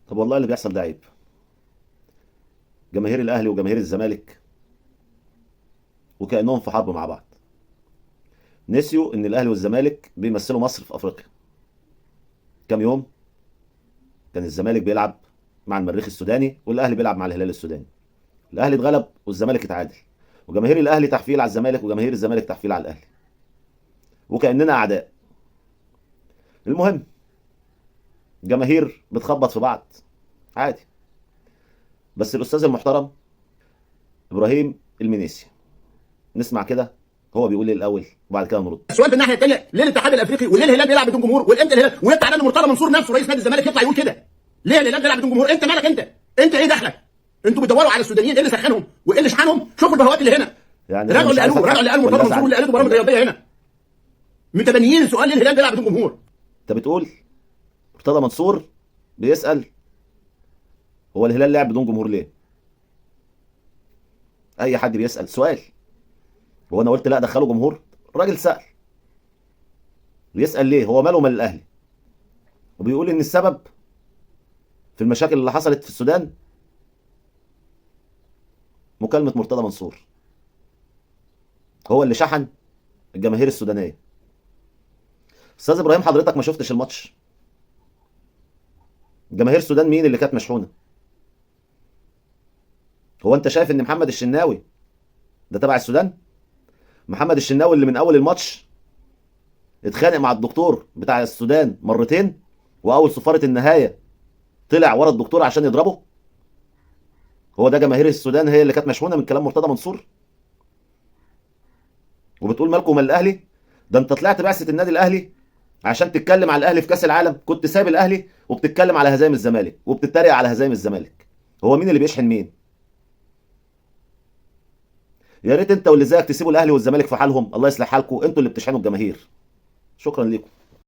طب والله اللي بيحصل ده عيب. جماهير الاهلي وجماهير الزمالك وكانهم في حرب مع بعض. نسيوا ان الاهلي والزمالك بيمثلوا مصر في افريقيا. كام يوم كان الزمالك بيلعب مع المريخ السوداني والاهلي بيلعب مع الهلال السوداني. الاهلي اتغلب والزمالك اتعادل، وجماهير الاهلي تحفيل على الزمالك وجماهير الزمالك تحفيل على الاهلي، وكاننا اعداء. المهم جماهير بتخبط في بعض عادي. بس الاستاذ المحترم ابراهيم المنيسي، نسمع كده هو بيقول ايه الاول وبعد كده نرد. السؤال في الناحية الثانية، ليه الاتحاد الافريقي وليه الهلال بيلعب بدون جمهور؟ والامتى الهلال ويطلع على مرتضى منصور نفسه رئيس نادي الزمالك يطلع يقول كده؟ ليه الهلال بيلعب بدون جمهور؟ انت مالك؟ انت ايه دخلك؟ انتوا بتدوروا على السودانيين، ايه اللي سخنهم وايه اللي شحنهم؟ شوفوا البهوات اللي هنا. يعني أنا راجعوا مش اللي عارف قالوه، راجعوا أضحك اللي قاله ولا مرتضى منصور أزعل واللي قالته برامج ولا. رياضية هنا. متبنيين سؤال ليه الهلال بيلعب بدون جمهور. انت بتقول مرتضى منصور بيسأل هو الهلال لعب بدون جمهور ليه؟ اي حد بيسأل سؤال، هو انا قلت لا دخلوا جمهور؟ الراجل سأل، بيسأل ليه؟ هو ماله مال الاهلي؟ وبيقول ان السبب في المشاكل اللي حصلت في السودان مكالمة مرتضى منصور، هو اللي شحن الجماهير السودانية. استاذ ابراهيم حضرتك ما شفتش الماتش؟ جماهير السودان مين اللي كانت مشحونة؟ هو انت شايف ان محمد الشناوي ده تبع السودان؟ محمد الشناوي اللي من اول الماتش اتخانق مع الدكتور بتاع السودان مرتين، واول صفارة النهاية طلع ورا الدكتور عشان يضربه. هو ده جماهير السودان هي اللي كانت مشحونة من كلام مرتضى منصور؟ وبتقول مالكم ومال الاهلي؟ ده انت طلعت بعثة النادي الاهلي عشان تتكلم على الاهلي في كاس العالم، كنت سايب الاهلي وبتتكلم على هزايم الزمالك وبتتريق على هزايم الزمالك. هو مين اللي بيشحن مين؟ يا ريت انت واللي زيك تسيبوا الاهلي والزمالك في حالهم، الله يصلح حالكم، انتوا اللي بتشحنوا الجماهير. شكرا لكم.